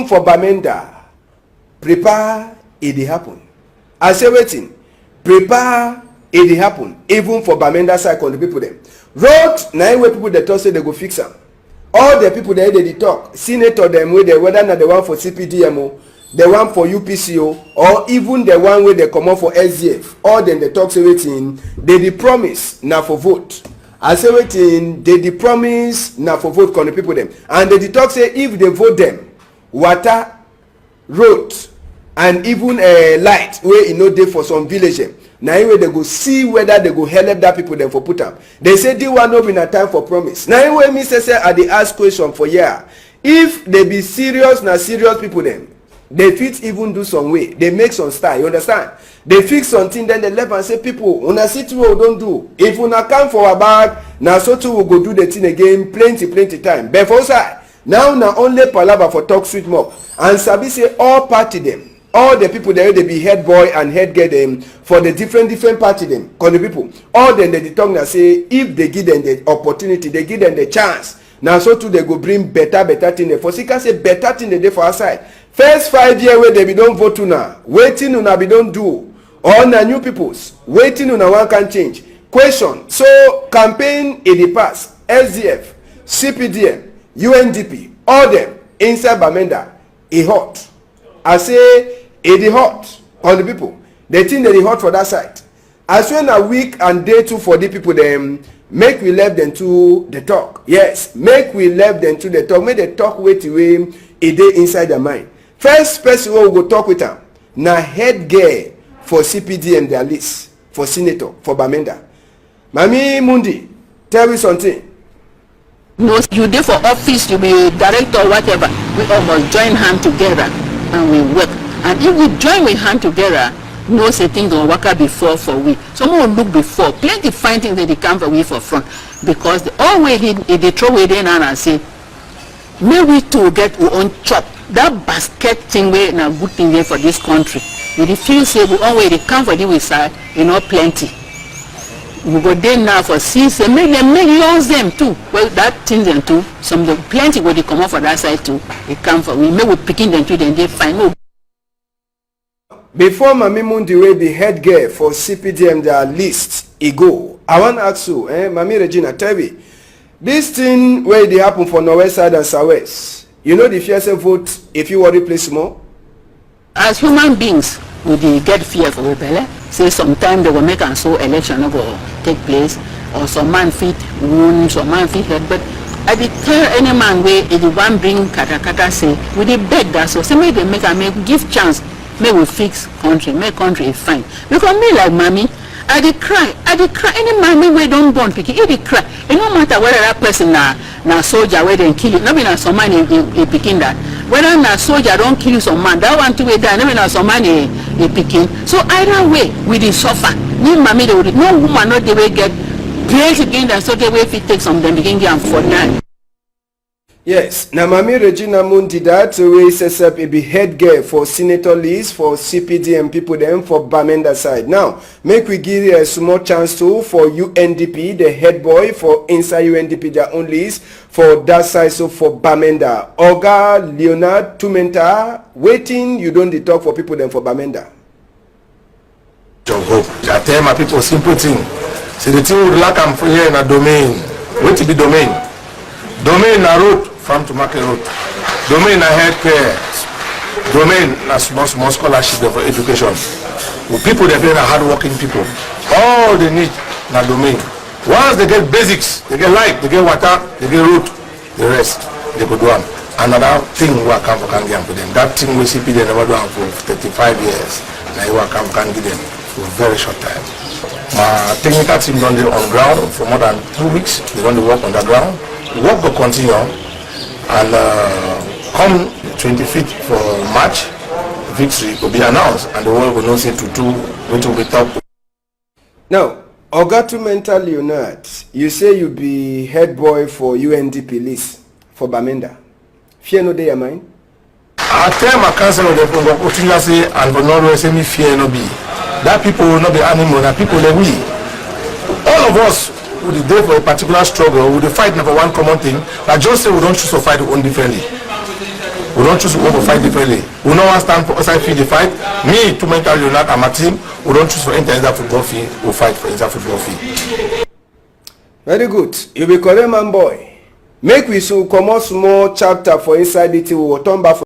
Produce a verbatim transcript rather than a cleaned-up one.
for Bamenda, prepare, e dey happen. I say wetin? Prepare, e dey happen. Even for Bamenda side, country people dem. Road, na im wey people dey talk say dem go fix am. All the people dem dey, dey talk, senator dem wey dey, whether na the one for C P D M o, the one for U P C o, or even the one wey dey comot for S D F, all dem dey talk say wetin? Dem dey promise na for vote. I say wetin? Dem dey promise na for vote, country people dem. And dem dey talk say if dem vote dem, water, road, and even eh, light wey e no dey for some village dem. Na im wey dem go see whether dem go help that people dem for put am. Dem say this one no be na time for promise. Na im wey me say, say I dey ask question for here. If dem be serious, na serious people dem, dem fit even do some way. Dem make some style, you understand? Dem fix something, then dem left and say, people, una see thing wey we don do. If una come for our back, na so too we go do the thing again plenty, plenty time. But for outside, now na only palava for talk sweet mouth. And sabi say all party dem, all the people dem wey dey be head boy and head girl dem for the different, different party dem, country people, all dem dey, dey talk na say if dem give dem the opportunity, dem give dem the chance, na so too dem go bring better, better thing dem. For see can say better thing dem dey for outside. First five year wey dem be don vote una, wetin una be don do? Or na new peoples, wetin una wan can change? Question. So campaign e dey pass, S D F, C P D M, U N D P, all dem inside Bamenda, e hot. I say e dey hot, country people. The thing dey, dey hot for that side. As wey na week and day too for the people dem, make we left dem too dey talk. Yes, make we left dem too dey talk. Make dem talk wetin wey e dey inside their mind. First person wey we go talk with am na head girl for C P D M, their list for senator for Bamenda. Mami Mundi, tell we something. No, you dey for office, you be director, whatever. We all must join hand together and we work. And if we join we hand together, know say things go waka before for we. So make we look before. Plenty fine things dey, dey come for we for front. Because the all wey he, he dey throw away dey now and say, make we too get we own chop. That basket thing wey na good thing dey for this country. We dey feel say we own wey dey come for this we side, e no plenty. We go dey now for see say make dem make laws dem too. Well, that thing dem too, some dem plenty go dey comot for that side too. E come for we, make we pikin dem too, dem dey fine. Make we Before Mami Mundi wey be head girl for C P D M their list, e go. I wan ask you, eh, Mami Regina, tell me, this thing wey dey happen for Northwest side and Southwest, you no dey fear say vote e fit worry place small? As human beings, we dey get fear for we belle. Say sometime dem go make am so election no go take place, or some man fit wound, some man fit hurt. But I dey tell any man wey e dey wan bring katakata say we dey beg that so say make dem make am, make give chance, make we fix country, make country fine. Because me like mami, I dey cry, I dey cry. Any mami wey don born pikin, e dey cry. E no matter whether that person na na soldier wey dem kill, no be na some man e e e pikin that. Whether na soldier don kill some man, that one too wey die, no be na some man e e pikin. So either way, we dey suffer. Me mami dey, no woman no dey wey get plenty pikin dem so dey wey fit take some dem pikin give am for die. Yes, na Mami Regina Mundi that wey sesep e be head girl for senator list for C P D M people dem for Bamenda side. Now, make we give a small chance to for U N D P, the head boy for inside U N D P their own list for that side so for Bamenda. Oga Leonard Tumenta, wetin you don dey talk for people dem for Bamenda? Of hope. I tell my people simple thing. See the thing we lack am for here na domain. Wetin be domain? Domain na road, farm to market road. Domain na healthcare. Domain na small small scholarship dem for education. The people dem na hardworking people. All they need na domain. Once they get basics, they get light, they get water, they get road, the rest, they go do am. Another thing wey I come for can give am for them. That thing wey C P D M never do am for thirty-five years. Na you I come can give them for a very short time. My technical team don dey on ground for more than two weeks. They don dey work on that ground. Work go continue, and uh, come twenty-fifth for March, victory go be announced, and the world go know say true true wetin we talk. Now, Oga Tumenta Leonard, you say you be head boy for U N D P list for Bamenda. Fear no dey your mind? I tell my councillor dem for Ngok Otunya say and for Norway say me fear no be. That people no be animal, na people like we. All of us we dey dey for a particular struggle, we dey fight na for one common thing. Na just say we don choose to fight we own differently. We don choose we go fight differently. We no wan stand for inside field dey fight. Me, Tumental Leonard and my team, we don choose for enter inside football field, we fight for inside football field. Very good. You be correct man boy. Make we soon comot small chapter for inside the thing, we go turn back for